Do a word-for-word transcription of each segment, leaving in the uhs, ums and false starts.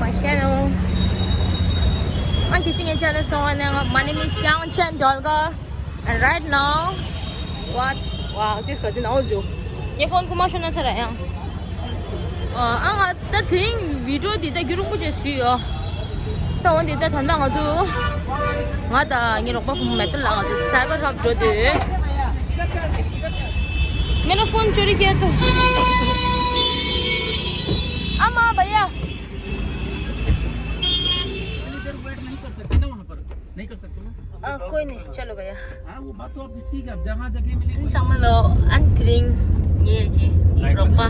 My channel. ཨང་ཁྱེད་ཤིང་ངའི་channel སོང་བ་ནས། My name is Xiang Chen Dolga. And right now, what? Wow, this got in audio. ངའི་ཕོན་ཀུ་མ་ཤོ་ན་ཚ་ར་ཡང་། ཨ་ང་ད་དེ་རིང་བི་ཌི་ཡོ་འདི་ད་རྒྱུན་རིང་པོ་ཅིག་བཟོས་ཡོད། ད་འོན་ཏེ་ད་ད་ལྟ་ང་ཚོ། ང་དང་ངའི་རོགས་པ་བུ་མོ་མེ་ཏལ་ལགས་ང་ཚོ་Cyber Hub འགྲོ་འདོད། मेरा फोन चोरी किया तो। आमा भैया। इतनी देर वेट नहीं कर सकते ना वहाँ पर। नहीं कर सकते ना। कोई नहीं, चलो भैया। हाँ, वो बात तो आपकी ठीक है, अब जहाँ जगह मिली तो ཚང་མ་ལོ། ཨ་ནི་དེ་རིང་ངའི་ཅི་རོགས་པ།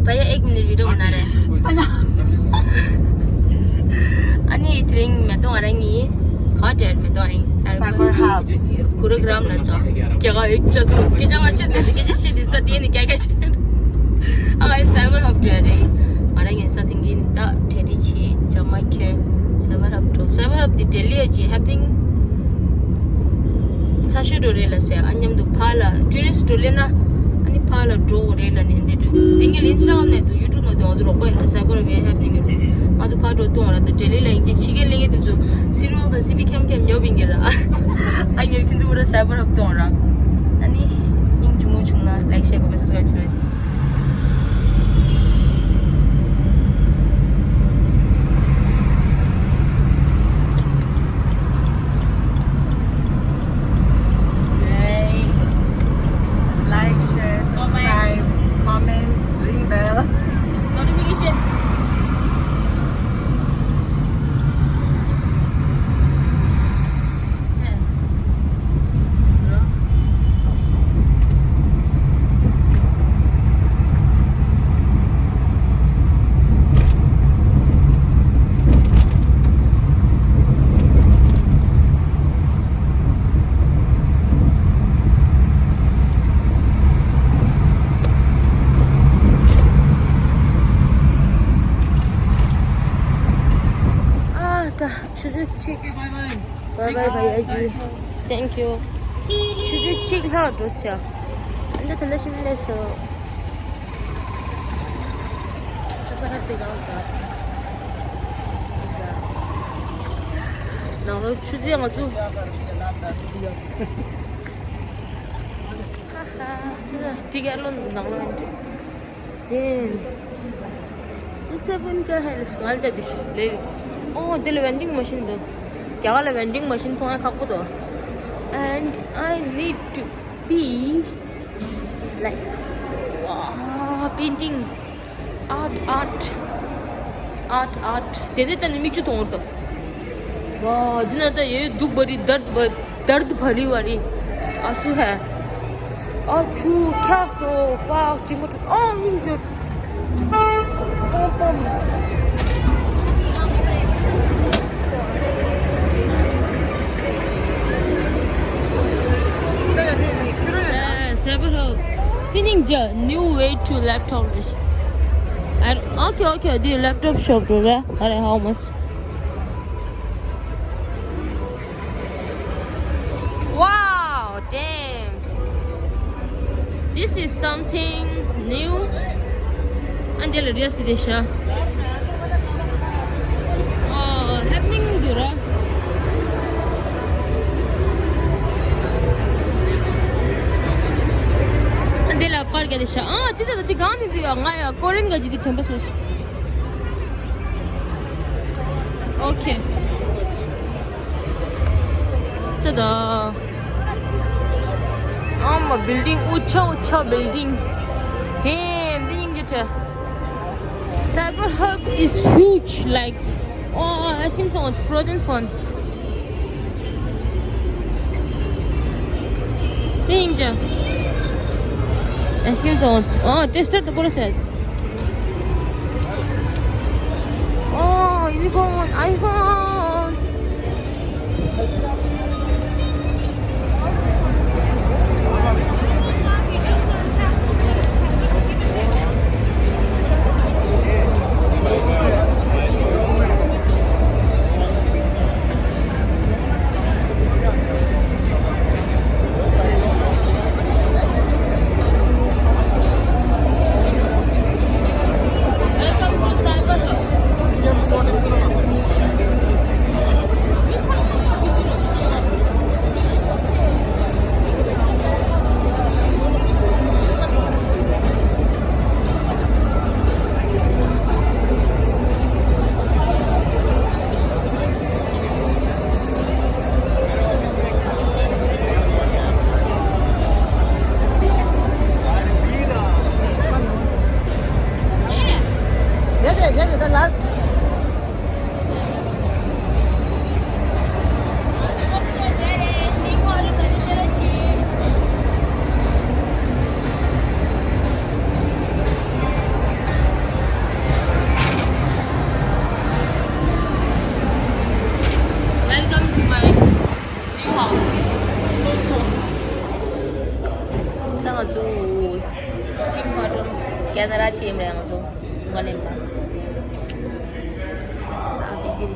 भैया एक मिनट वीडियो बना रहे हैं। ཨ་ནི་དེ་རིང་མེ་ཏོག་ང་རང་གཉིས་ག་བྲལ། མེ་ཏོག་ཨིན། Cyber Hub. གུ་རུ་གྲམ་ལ་ད་རྒྱ་གར་ཡོད་ཅག་སུ་སྐད་ཆ་མ་བཤད་ནས་སྐད་ཆ་བཤད་དེ་ས་དེ་ནི་རྒྱ་སྐད་བཤད། ཨ་ང་Cyber Hub འགྲོ་རེད། ང་རང་ངའི་ས་སྟེང་གི་ད་གྲ་སྒྲིག་བྱེད་ཅག་མ་ཁྱོད། Cyber Hub འགྲོ། Cyber Hub དེ་ལྡི་ལི་ཡ་ཅི་happening ཚ་ཤོས་འགྲོ་རེད་ལ་ཟེར། ཨ་མཉམ་དུ་ཕར་ལ་tourist འགྲོ་ལེ་ན། ཨ་ནི་ཕར་ལ་འགྲོ་དགོས་རེད་ལ་ནི་འདི་འགྲོ། འདི་ངའི་Instagram ནས་དུ་YouTube ནས་དུ་ང་ཚོ་རོགས་པ་ཡིན་ལ། Cyber Hub happening ཡོད་རེད། ང་ཚོ་ཕར་འགྲོ་གཏོང་བ་ལ་ད་ལྡི་ལི་ལ་ཡིན་ཅི་ཕྱི་རྒྱལ་ལས་ཀྱི་དུ་ཚོ་སི་རོག་དང་སི་པི་ཁམ་ཁམ་ཉོབ་ཡིན་གྱི་ར། ཨ་ངས་ཁྱེད་ཚོ་བུ་ར་Cyber Hub གཏོང་ར། ཨ་ནི་སྙིང་རྗེ་མོ་བྱུང་ན་like share comment subscribe བྱེད་རོགས། Like, share, subscribe, comment, ring bell. Notification. ཨ་ད་ཆུ་ཚོད་གཅིག Bye bye, bye bye, bye bye, Aji. Thank you. ཆུ་ཚོད་གཅིག་ལྷག་འགྲོ་ས། ཨ་ནི་ད་ལྟ་ཤི་ནས་སོ། ཁ་ཁ་དེ་གང་ག་ནང་ལོ་ཆུ་ཚོད་ང་ཚོ། ཧ་ཧ། ཏི་ཀེ་ལོ་ནང་ལོ་འདྲ། ཅན། ཨི་སེ་བུན་ཀ་ཧེ་ལ་ང་ལ་ད་དི་ཤི་ལེ། ཨོ་དེ་ལ་vending machine འདུག་རྒྱ་གར་ལ་vending machine མཐོང་ཡ་ཁག་པོ་འདུག And I need to be like, wow, painting, art, art, art, art. དེ་ནས་ད་ནི་མིག་ཆུ་གཏོང་འོང་། ཝ། འདི་ན་ད་ཡེ་སྡུག་བ་རི་དར་བ་དར་བ་རི་བ་རི། ཨ་སུ་ཧ། ཨ་ཆུ་ཁྱག་སོ། ཧྥག་ཅིག་མོ་ཨ་མིང་ཅོ། ཏོང་ཏོང་མི་སི། Cyber Hub. Pinning new way to laptop. Okay, okay, the laptop shop. Are how much? Wow, damn. This is something new. And the rest is this. Oh, happening, Dura. And the park is this. Ah, this is the Gandhi. Korean. Okay. Ta-da! I'm a building, ऊंचा ऊंचा building. Damn, the Cyber Hub is huge, like, oh, ice cream cone, frozen cone. Ice cream cone. Oh, tester to put aside. Oh, unicorn, iPhone. Welcome to Cyber Hub. ཡང་ན་ར་ཆེ་ཡིན་རེད། ང་ཚོ་དུང་ང་ལེན་པ། ཨ་བི་ཟི་རེད།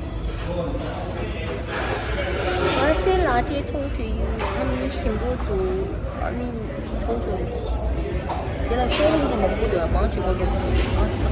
ང་ཚོའི་ལ་ཏྲེ་མཐོང་དུས་ཨ་ནི་ཞིམ་པོ་འདུག་ཨ་ནི་ཚོགས་ཚོགས་རེད། དེ་ལ་ཤོ་རུམ་དུ་མང་པོ་འདུག་མང་ཆེ་བ་རྒྱབ་ཨ་ཚ།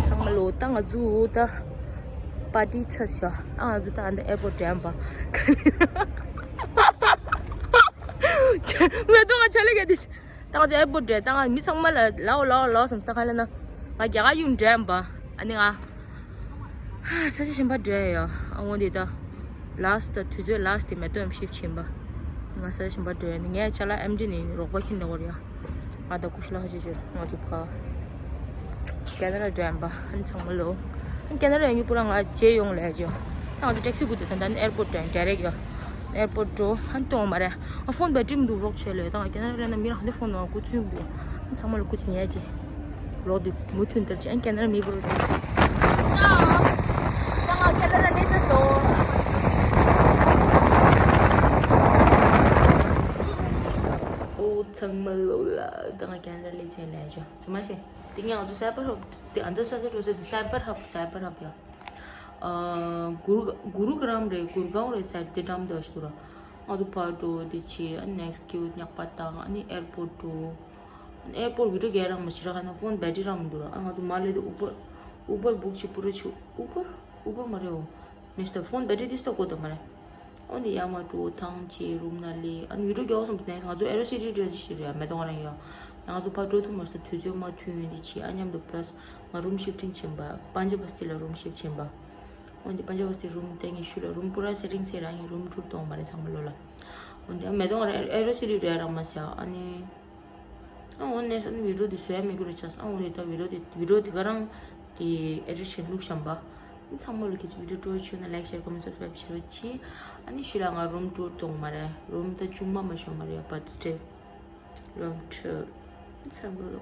ཚང་མ་ལོ་ད་ང་ཚོ་ད་པར་ཊི་ཚར་ཤག་ཨ་ང་ཚོ་ད་ཨ་འདི་ཨེར་པོར་ཊི་འགྲམ་པ། མེ་ཏོག་ང་ཆ་ལེ་ག་དེ། ད་ང་ཚོ་ཨེར་པོར་ཊི་འགྲོ། ད་ང་མི་ཚང་མ་ལ་ལའོ་ལའོ་ལའོ་སམ་ད་ག་ལ་ན། ང་རྒྱ་གར་ཡུལ་འགྲོ་ཡིན་པ། ཨ་ནི་ང་ཧ་ས་ཆ་གཞན་པ་འགྲོ་ཡ་ཡོད། ཨ་འོ་འདི་ད་ལཱ་སི་ཊི་ད་དུས་ཚོད་ལཱ་སི་ཊི་དེ་མེ་ཏོག་ཡམ་ཤིབ་ཕྱིན་པ། ང་ས་ཆ་གཞན་པ་འགྲོ་ཡ་ནི་ངས་ཅ་ལག་ཨེམ་ཆི་ནི་རོགས་པ་ཁྱེར་འགྲོ་གི་རེད་ཡ། ང་ད་ཀུ་ཤ་ལག་ཅིག་ཅོར་ང་ཚོ་ཕ། ཁེ་ན་ཌ་འགྲོ་ཡིན་པ། ཨ་ནི་ཚང་མ་ལོ། ཨ་ནི་ཁེ་ན་ཌ་ཡོང་རྒྱུ་པུ་ར་ང་རྗེས་ཡོང་ལས་ཅོ། ད་ང་ཚོ་ཊེག་སི་སྒུག་དུས་ད་ད་ནི་ཨེར་པོར་ཊི་འགྲོ་ཡིན་ཌའི་རེག་ཡོད། ཨེར་པོར་ཊི་འགྲོ་ཧན་གཏོང་མ་རེད། ཨ་ཕོན་བེ་ཊི་རི་མི་འདུག་རོགས་བྱས་ལོས་ད་ང་ཁེ་ན་ཌ་ལ་ན་མི་རང་ཧན་ཕོན་ནང་ཁུ་ཚུན་འདུག་ཨ་ཚང་མ་ལ་ཁུ་ཚུན་ཡ་ཅི། རོགས་འདུག་མུ་མཐུད་ལྟར་ཅི་ཨན་ཁེ་ན་ཌ་མི་བོར་རེད། ད་ང་ཁེ་ན་ཌ་ལས་ཚེ་སོ། ཨོ་ཚང་མ་ལོ་ལ་ད་ང་ཁེ་ན་ཌ་ལས་ཚེ་ལས་ཅོ་ཚུ་མ་ཤེས། དེ་ངས་ང་ཚོ་སའི་པར་ཧབ་དེ་ཨ་འདི་ས་ཆ་འགྲོ་ས་དེ་སའི་པར་ཧབ་སའི་པར་ཧབ་ཡ། ཨ་གུ་རུ་གུ་རུ་གི་རམ་རེད། གུར་གང་རེད་ས་དེ་འགྲམ་དུ་ཞུ་ར། ང་ཚོ་ཕར་འགྲོ་དེ་ཆེ་ཨ་ནེག་སི་ཊི་ཀིའུ་ཉག་པ་དང་ཨ་ནི་ཨེར་པོར་ཊི་འགྲོ། ཨེར་པོར་ཊི་བི་ཌི་ཡོ་རྒྱག་རང་མ་ཤི་ར་ཧ་ན་ཕོན་བེ་ཊི་རི་རང་མི་འདུག་ར། ཨ་ང་ཚོ་མ་ལེ་དེ་ཨུ་བར་ཨུ་བར་བུག་ཆེ་པུ་ར་ཆུ་ཨུ་བར་ཨུ་བར་མ་རེད་འོ། མི་སྟ་ཕོན་བེ་ཊི་རི་དེ་སྟ་གོ་ད་མ་རེད། འོ་འདི་ཡ་མ་འགྲོ་ཐང་ཆེ་རུམ་ན་ལི་ཨ་ནི་བི་ཌི་ཡོ་རྒྱག་སོང་དེ་ནས་ང་ཚོ་ཨེ་རོ་སི་ཊི་འདྲ་ཞིག་རེད་མེ་ཏོག་རང་ཡོད། ང་ཚོ་ཕར་འགྲོ་ཐུབ་མ་སོང་དུས་ཚོད་མ་མཐུན་ཡོད་འདི་ཆེ་ཨ་མཉམ་དུ་པ་ལ་སི་ང་རུམ་ཤིབ་ཊིང་ཕྱིན་པ་པན་ཇ་བ་སི་ཊི་ལ་རུམ་ཤིབ་ཕྱིན་པ། འོ་འདི་པན་ཇ་བ་སི་ཊི་རུམ་དེ་ངས་ཤུལ་ལ་རུམ་པུ་ར་སེ་ཊིང་སེ་ར་ངས་རུམ་ཊུར་གཏོང་མ་རེད་ཚང་མ་ལོ་ལ། འོ་འདི་ཨ་མེ་ཏོག་རང་ཨེ་རོ་སི་ཊི་རེད་རང་མ་ཟ་ཨ་ནི། ཨ་འོ་ནས་ཨ་ནི་བི་ཌི་ཡོ་འདི་བཟོ་ཡ་མེད་གི་རེད་ཆགས། ཨ་འོ་རེད་ད་བི་ཌི་ཡོ་འདི་བི་ཌི་ཡོ་འདི་ག་རང་དེ་ཨེ་ཌིཊ་བྱས་བླུགས་བཞག་པ། ཨ་ནི་ཚང་མ་ལ་གལ་སྲིད་བི་ཌི་ཡོ་སྤྲོ་བྱུང་ན་ལའིཀ་ཤེར་ཀོ་མེན་སབ་སི་ཀ་རེབ་བྱེད་རོགས་གྱིས། ཨ་ནི་ཤུལ་ལ་ང་རུམ་ཊུར་གཏོང་མ་རེད། རུམ་ད་ཆུང་མ་མ་ཤོར་མ་རེད་བཊ་སི་ཊེ་རུམ་ཊུར་ཚང་མ་ལ།